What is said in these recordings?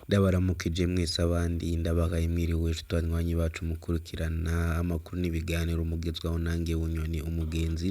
Ndabaramukije mwese abandi ndabahaye mwiriwe nshuti banywanyi bacu mukurikirana amakuru n'ibiganiro mugezwaho nange Bunyoni umugenzi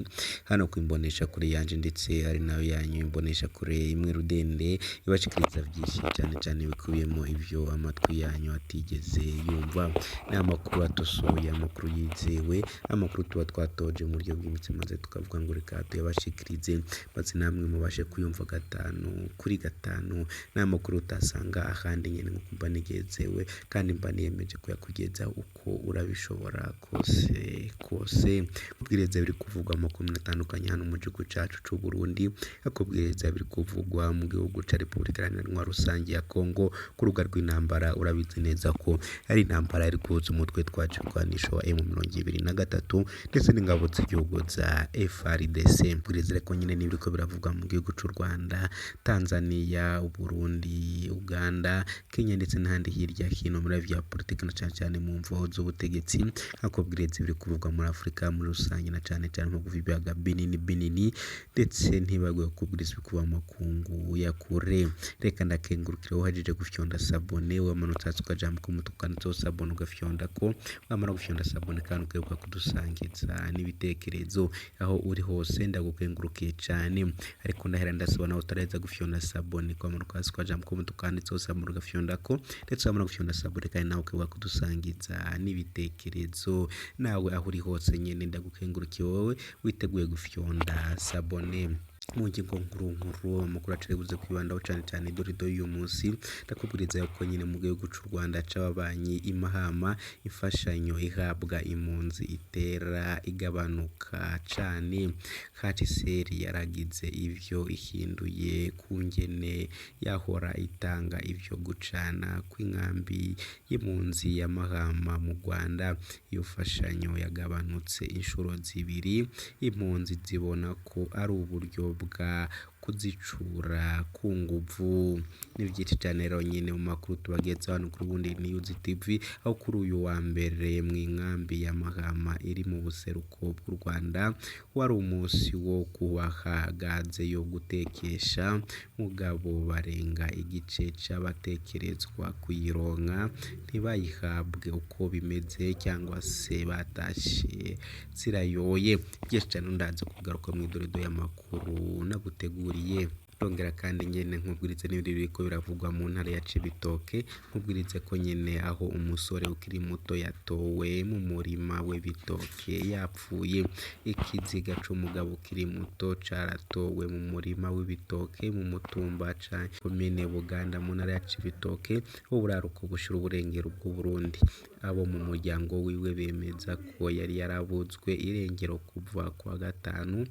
hano ku imboneshakure yanje ndetse ari nayo yanyu imboneshakure imwe rudende ibashikiriza vyinshi cane cane bikubiyemo ivyo amatwi yanyu atigeze yumva. Ni amakuru atosoye, amakuru yizewe, amakuru tuba twatoje mu buryo bwimbitse maze tukavuga ngo reka tuyabashikirize maze namwe mubashe kuyumva gatanu kuri gatanu. Ni amakuru utasanga ahandi nyene nkuko mba nigezewe kandi mba niyemeje kuyakugezaho uko urabishobora kose kose. Kubwiriza biri kuvugwa amakuru atandukanye hano mu gihugu cacu c'Uburundi, akubwiriza biri kuvugwa mu gihugu ca Repubulika Iharanira Rusangi ya Kongo ku rubuga rw'intambara. Urabizi neza ko ari intambara iri guhuza umutwe twaje kurwanisha wa M23 ndetse n'ingabo z'igihugu za FARDC. Kubwiriza ariko nyene n'ibiriko biravugwa mu gihugu c'u Rwanda, Tanzania, Uburundi, Uganda, Kenya ndetse n'ahandi hirya hino muri vya politiki na cane cane mu mvo z'ubutegetsi. Akubwiriza ibiri kuvugwa muri Afurika muri rusange na cane cane mu bihugu vy'ibiyaga binini binini ndetse ntibagiwe kubwiriza ibikuba mu makungu ya kure. Reka ndakengurukire uhejeje gufyonda sabone, wamanutse hasi ukaja mu kumutuku kanditseho sabone ugafyondako, wamara gufyonda sabone kandi ukibuka kudusangiza n'ibitekerezo aho uri hose, ndagukengurukiye cane. Ariko ndahera ndasaba nawe utaraheza gufyonda sabone, kwamanuka hasi ukaja mu kumutuku kanditseho sabone ugafyondako, ndetse wamara gufyonda sabone kandi nawe ukibuka kudusangiza n'ibitekerezo. Nawe aho uri hose nyene ndagukengurukiye wowe witeguye gufyonda sabone. Mu ngingo nkuru nkuru amakuru acari buze kwibandaho cane cane idorido y'uyu munsi, ndakubwiriza yuko nyene mu gihugu c'u Rwanda c'ababanyi i Mahama imfashanyo ihabwa impunzi itera igabanuka cane. HCR yaragize ivyo ihinduye kungene yahora itanga ivyo gucana kw'inkambi y'impunzi ya Mahama mu Rwanda. Iyo mfashanyo yagabanutse inshuro zibiri, impunzi zibona ko ari uburyo bwa kuzicura ku nguvu. Ni vyinshi cane rero nyene mu makuru tubagezaho hano kuri Burundi News TV, aho kuri uyu wa mbere mw'inkambi ya Mahama iri mu buseruko bw'u Rwanda wari umusi wo kubaha gaze yo gutekesha, mugabo barenga igice c'abatekerezwa kuyironka ntibayihabwe uko bimeze cyangwa se batashe zirayoye. Vyinshi cane ndaza kugaruka mw'idorido y'amakuru naguteguriye. Ndongera kandi nyene nkubwirize n'ibindi biriko biravugwa mu ntara ya Cibitoke, nkubwirize ko nyene aho umusore ukiri muto yatowe mu murima w'ibitoke yapfuye. Ikiziga c'umugabo ukiri muto caratowe mu murima w'ibitoke mu mutumba ca komine Buganda mu ntara ya Cibitoke, uburaruko bushira uburengero bw'Uburundi. Abo mu muryango wiwe bemeza ko yari yarabuzwe irengero kuva kuwa gatanu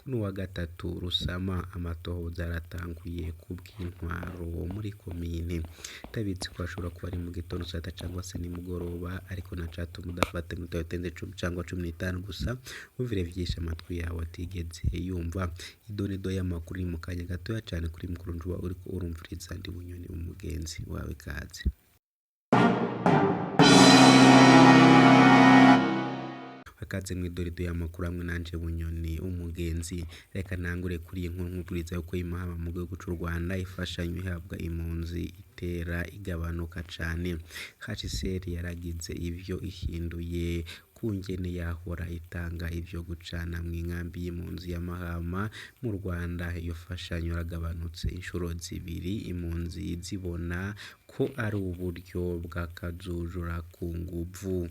n'uwa gatatu Rusama. Amatohoza yaratanguye kubw'intwaro muri komine. Ndabizi ko ashobora kuba ari mu gitondo saa sita cangwa se nimugoroba, ariko ntacatuma udafata iminota itarenze cumi cangwa 15 gusa wumvire vyinshi amatwi yawe atigeze yumva. Idonido y'amakuru iri mu kanya gatoya cane kuri mukuru njuba uriko urumviriza ndi Bunyoni umugenzi wawe kaze. Akaze mw'idorido y'amakuru hamwe nanje Bunyoni umugenzi. Reka ntangure kuri iyi nkuru nkubwiriza yuko i Mahama mu gihugu c'u Rwanda imfashanyo ihabwa impunzi itera igabanuka cane. HCR yaragize ivyo ihinduye kungene yahora itanga ivyo gucana mw'inkambi y'impunzi ya Mahama mu Rwanda. Iyo mfashanyo yaragabanutse inshuro zibiri, impunzi zibona ko ari uburyo bw'akazujura ku nguvu.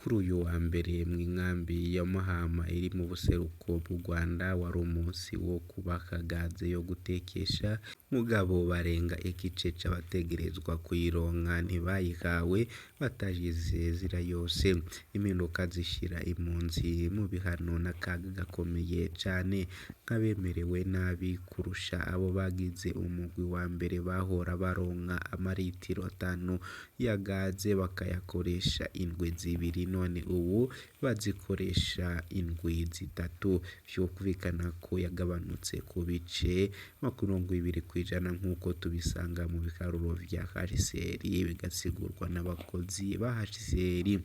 Kuri uyu wa mbere mw'inkambi ya Mahama iri mu buseruko bw'u Rwanda wari umusi wo kubaha gaze yo gutekesha, mugabo barenga igice c'abategerezwa kuyironka ntibayihawe batayize zirayose. Impinduka zishira impunzi mu bihano n'akaga gakomeye cane, nk'abemerewe nabi kurusha abo bagize umugwi wa mbere bahora baronka amaritiro 5 ya gaze bakayakoresha indwi zibiri, none ubu bazikoresha indwi zitatu. Vyumvikana ko yagabanutse ku bice 20% nk'uko tubisanga mu biharuro vya HCR, bigasigurwa n'abakozi ba HCR.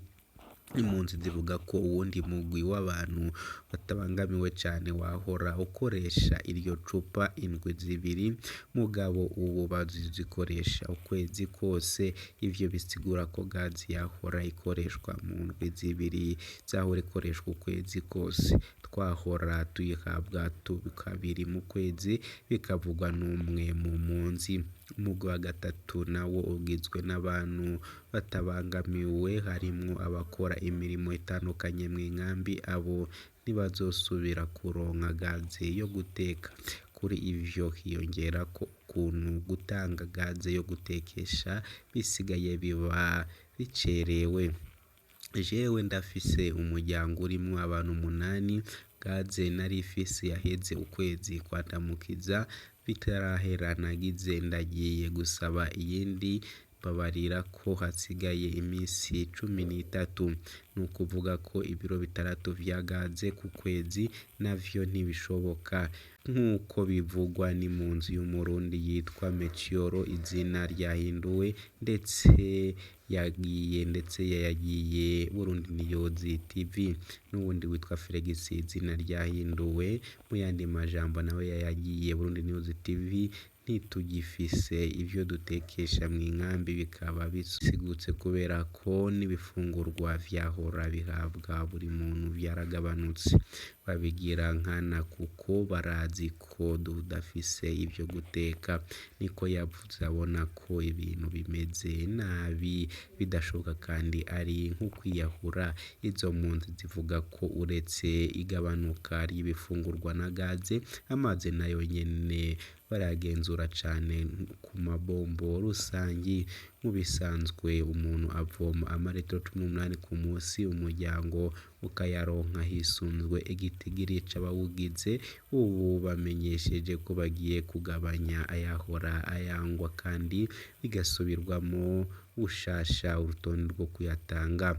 Impunzi zivuga ko uwundi mugwi w'abantu batabangamiwe cane wahora ukoresha iryo cupa indwi zibiri, mugabo ubu bazikoresha ukwezi kose. Ivyo bisigura ko gazi yahora ikoreshwa mu ndwi zibiri zahora ikoreshwa ukwezi kose. Twahora tuyihabwa kabiri mu kwezi, bikavugwa n'umwe mu mpunzi. Umugwi wa gatatu nawo ugizwe n'abantu batabangamiwe, harimwo abakora imirimo itandukanye mw'inkambi. Abo ntibazosubira kuronka gaze yo guteka. Kuri ivyo hiyongerako ukuntu gutanga gaze yo gutekesha bisigaye biba bicerewe. Jewe ndafise umuryango urimwo abantu umunani, gaze narifise yaheze ukwezi kwa Ndamukiza bitarahera, nagize ndagiye gusaba iyindi mbabarira ko hasigaye imisi 13. Nukuvuga ko ibiro 6 vya gaze ku kwezi navyo ntibishoboka. Nk'uko bivugwa n'impunzi y'Umurundi yitwa Melchior, izina ryahinduwe, ndetse yayagiye Burundi News TV. N'uwundi witwa Felix, izina ryahinduwe, mu yandi majambo nawe yayagiye Burundi News TV. Ntitugifise ivyo dutekesha mw'inkambi, bikaba bisigutse kubera ko n'ibifungurwa vyahora bihabwa buri muntu vyaragabanutse. Babigira nkana kuko barazi ko tudafise ivyo guteka, niko yavuze abona ko ibintu bimeze nabi bidashoboka kandi ari nk'ukwiyahura. Izo mpunzi zivuga ko uretse igabanuka ry'ibifungurwa na gaze, amazi nayo nyene barayagenzura cane ku mabombo rusangi. Mu bisanzwe umuntu avoma amaritiro 18 ku musi, umuryango ukayaronka hisunzwe igitigiri c'abawugize. Ubu bamenyesheje ko bagiye kugabanya ayahora ayangwa kandi bigasubirwamwo bushasha urutonde rwo kuyatanga.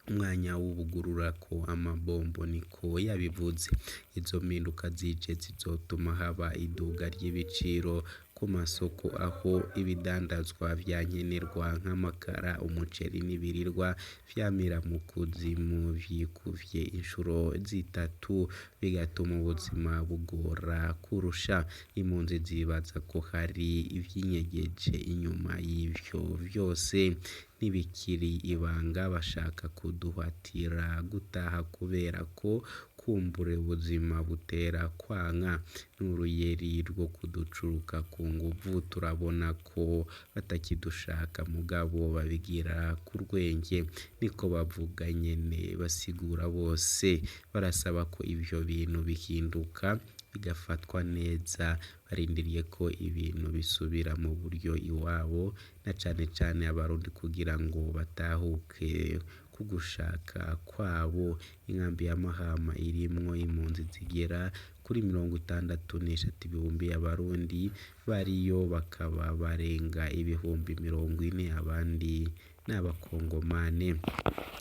Umwanya w'ubugururako amabombo, niko yabivuze. Izo mpinduka zije zizotuma haba iduga ry'ibiciro ku masoko, aho ibidandazwa vyankenerwa nk'amakara, umuceri n'ibiribwa vyamira mu kuzimu vyikuvye incuro zitatu, bigatuma ubuzima bugora kurusha. Impunzi zibaza ko hari ivyinyegeje inyuma y'ivyo vyose. Ntibikiri ibanga, bashaka kuduhatira gutaha kubera ko kumbure ubuzima butera kwanka. N'uruyeri rwo kuducuruka ku nguvu, turabona ko batakidushaka mugabo babigira ku rwenge, niko bavuga nyene basigura bose. Barasaba ko ivyo bintu bihinduka bigafatwa neza, barindiriye ko ibintu bisubira mu buryo iwabo, na cane cane Abarundi kugira ngo batahuke ku gushaka kwabo. Inkambi ya Mahama irimwo impunzi zigera kuri 63 ibihumbi, Abarundi bariyo bakaba barenga ibihumbi 40, abandi n'abakongomane.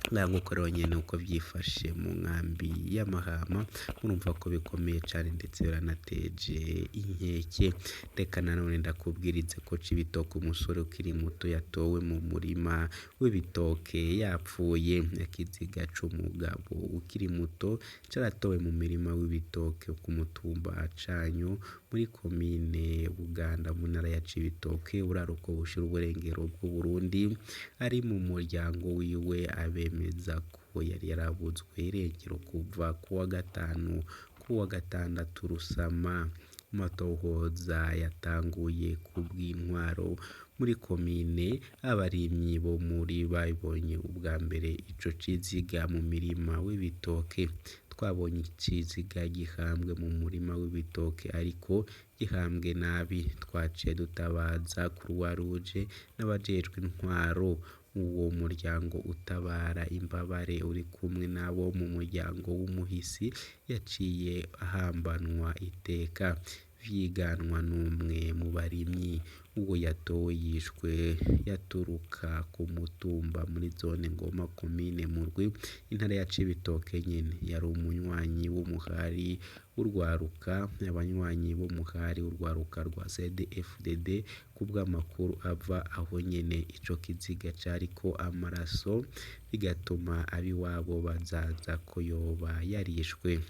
Nguko rero nyene uko vyifashe mu nkambi ya Mahama, murumva ko bikomeye cane ndetse biranateje inkeke. Reka nanone ndakubwirize ko Cibitoke umusore ukiri muto yatowe mu murima w'ibitoke yapfuye. Ikiziga c'umugabo ukiri muto caratowe mu murima w'ibitoke ku mutumba Canyo muri komine Buganda mu ntara ya Cibitoke, buraruko bushira uburengero bw'Uburundi. Ari mu muryango wiwe abemeza ko yari yarabuzwe irengero kuva kuwa gatanu kuwa gatandatu Rusama. Amatohoza yatanguye kubw'intwaro muri komine. Abarimyi bo muri babonye ubwa mbere ico ciziga mu mirima w'ibitoke. Twabonye iciziga gihambwe mu murima w'ibitoke ariko gihambwe nabi, twaciye dutabaza Croix Rouge n'abajejwe intwaro. Uwo muryango utabara imbabare uri kumwe n'abo mu muryango w'umuhisi yaciye ahambanwa iteka. vyiganwa n'umwe mu barimyi. Uwo yatowe yishwe yaturuka ku mutumba muri zone Ngoma, komine Murwi, intara ya Cibitoke nyene. Yari umunywanyi w'umuhari w'urwaruka, abanywanyi b'umuhari w'urwaruka rwa CNDD-FDD. Kubw'amakuru ava aho nyene, ico kiziga cariko amaraso, bigatuma ab'iwabo bazaza ko yoba yarishwe.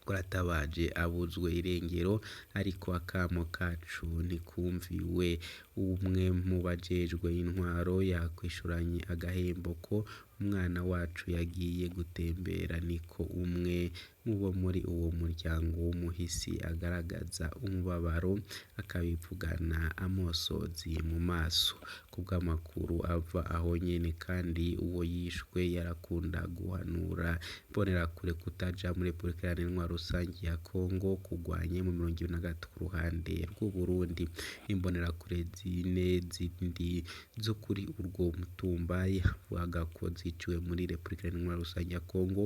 Twaratabaje abuzwe irengero, ariko akamo kacu ntikumviwe. Umwe mu bajejwe intwaro yakwishuranye agahembo ko umwana wacu yagiye gutembera, niko umwe mu bo muri uwo muryango w'umuhisi agaragaza umubabaro, akabivugana amosozi mu maso. Kubw'amakuru ava aho nyene kandi, uwo yishwe yarakunda guhanura imbonerakure kutaja muri Repubulika Iharanira Intwaro Rusangi ya Kongo kurwanya mu 2023 ku ruhande rw'Uburundi. Imbonerakure zine zindi zo kuri urwo mutumba yavugaga ko ziciwe muri Repubulika Iharanira Intwaro Rusangi ya Kongo,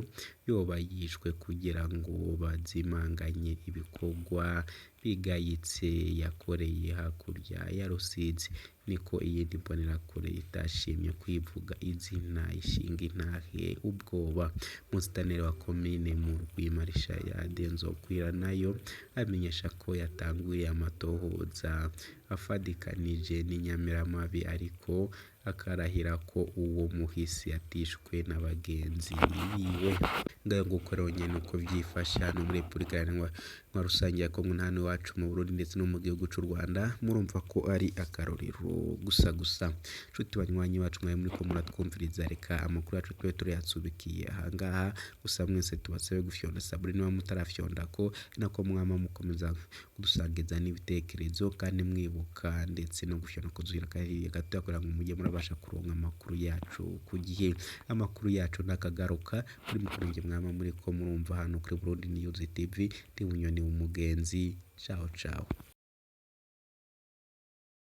yoba yishwe kugira ngo bazimanganye ibikorwa bigayitse yakoreye hakurya ya Rusizi, niko iyindi mbonerakure itashimye kwivuga izina ishinga intahe ubwoba. Musitaneri wa komine Murwi, Marshal Nzokwira, nayo amenyesha ko yatanguye amatohoza afadikanije n'inyamiramabi, ariko akarahira ko uwo muhisi atishwe na bagenzi biwe. Ngayo nguko rero nyene uko vyifashe hano muri Repubulika Iharanira Intwaro Rusangi ya Kongo, na hano iwacu mu Burundi ndetse no mu gihugu c'u Rwanda, murumva ko ari akarorero gusa gusa. Nshuti banywanyi bacu mwari muriko muratwumviriza, reka amakuru yacu tube turayatsubikiye ahangaha. Gusa mwese tubasabe gufyonda sabure niba mutarafyondako, nako mwama mukomeza kudusangiza n'ibitekerezo, kandi mwibuka ndetse no gufyonda kuzugira kariya gatoya kugira ngo mujye murabasha kuronka amakuru yacu ku gihe. Amakuru yacu nakagaruka kuri mukuru mwama muriko murumva hano kuri Burundi News TV. Ndi Bunyoni Umugenzi. Ciao ciao.